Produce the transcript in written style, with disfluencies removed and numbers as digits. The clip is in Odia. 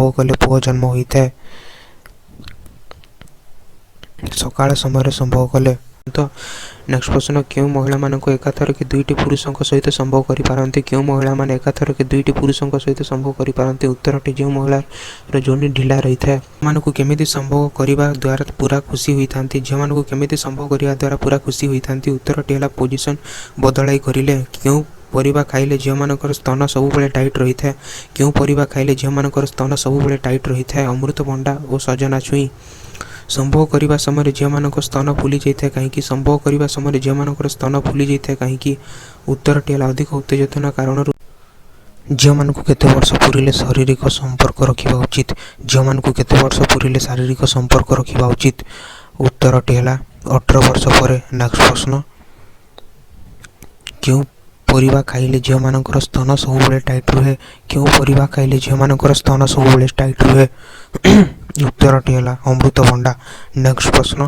ସମ୍ଭୋଗ କଲେ ପୁଅ ଜନ୍ମ ହୋଇଥାଏ? ସକାଳ ସମୟରେ ସମ୍ଭୋଗ କଲେ। ତ ନେକ୍ସଟ ପ୍ରଶ୍ନ, କେଉଁ ମହିଳାମାନଙ୍କୁ ଏକାଥରକେ ଦୁଇଟି ପୁରୁଷଙ୍କ ସହିତ ସମ୍ଭୋଗ କରିପାରନ୍ତି? କେଉଁ ମହିଳାମାନେ ଏକାଥରକେ ଦୁଇଟି ପୁରୁଷଙ୍କ ସହିତ ସମ୍ଭୋଗ କରିପାରନ୍ତି? ଉତ୍ତରଟି, ଯେଉଁ ମହିଳାର ଯୋନି ଢିଲା ରହିଥାଏ। ମାନଙ୍କୁ କେମିତି ସମ୍ଭୋଗ କରିବା ଦ୍ୱାରା ପୁରା ଖୁସି ହୋଇଥାନ୍ତି? ଝିଅମାନଙ୍କୁ କେମିତି ସମ୍ଭୋଗ କରିବା ଦ୍ୱାରା ପୁରା ଖୁସି ହୋଇଥାନ୍ତି? ଉତ୍ତରଟି ହେଲା, ପୋଜିସନ୍ ବଦଳାଇ କରିଲେ। କେଉଁ ପରିବା ଖାଇଲେ ଝିଅମାନଙ୍କର ସ୍ତନ ସବୁବେଳେ ଟାଇଟ୍ ରହିଥାଏ? କେଉଁ ପରିବା ଖାଇଲେ ଝିଅମାନଙ୍କର ସ୍ତନ ସବୁବେଳେ ଟାଇଟ୍ ରହିଥାଏ? ଅମୃତଭଣ୍ଡା ଓ ସଜନା ଛୁଇଁ। ସମ୍ଭୋଗ କରିବା ସମୟରେ ଝିଅମାନଙ୍କ ସ୍ତନ ଫୁଲି ଯାଇଥାଏ କାହିଁକି? ସମ୍ଭୋଗ କରିବା ସମୟରେ ଝିଅମାନଙ୍କର ସ୍ତନ ଫୁଲି ଯାଇଥାଏ କାହିଁକି? ଉତ୍ତରଟି ହେଲା, ଅଧିକ ଉତ୍ତେଜନା କାରଣରୁ। ଝିଅମାନଙ୍କୁ କେତେ ବର୍ଷ ପୂରିଲେ ଶାରୀରିକ ସମ୍ପର୍କ ରଖିବା ଉଚିତ? ଝିଅମାନଙ୍କୁ କେତେ ବର୍ଷ ପୂରିଲେ ଶାରୀରିକ ସମ୍ପର୍କ ରଖିବା ଉଚିତ? ଉତ୍ତରଟି ହେଲା, 18 ବର୍ଷ ପରେ। ନେକ୍ସଟ ପ୍ରଶ୍ନ, କେଉଁ ପରିବା ଖାଇଲେ ଝିଅମାନଙ୍କର ସ୍ତନ ସବୁବେଳେ ଟାଇଟ୍ ରୁହେ? କେଉଁ ପରିବା ଖାଇଲେ ଝିଅମାନଙ୍କର ସ୍ତନ ସବୁବେଳେ ଟାଇଟ୍ ରୁହେ? ଉତ୍ତରଟି ହେଲା, ଅମୃତଭଣ୍ଡା। ନେକ୍ସଟ ପ୍ରଶ୍ନ।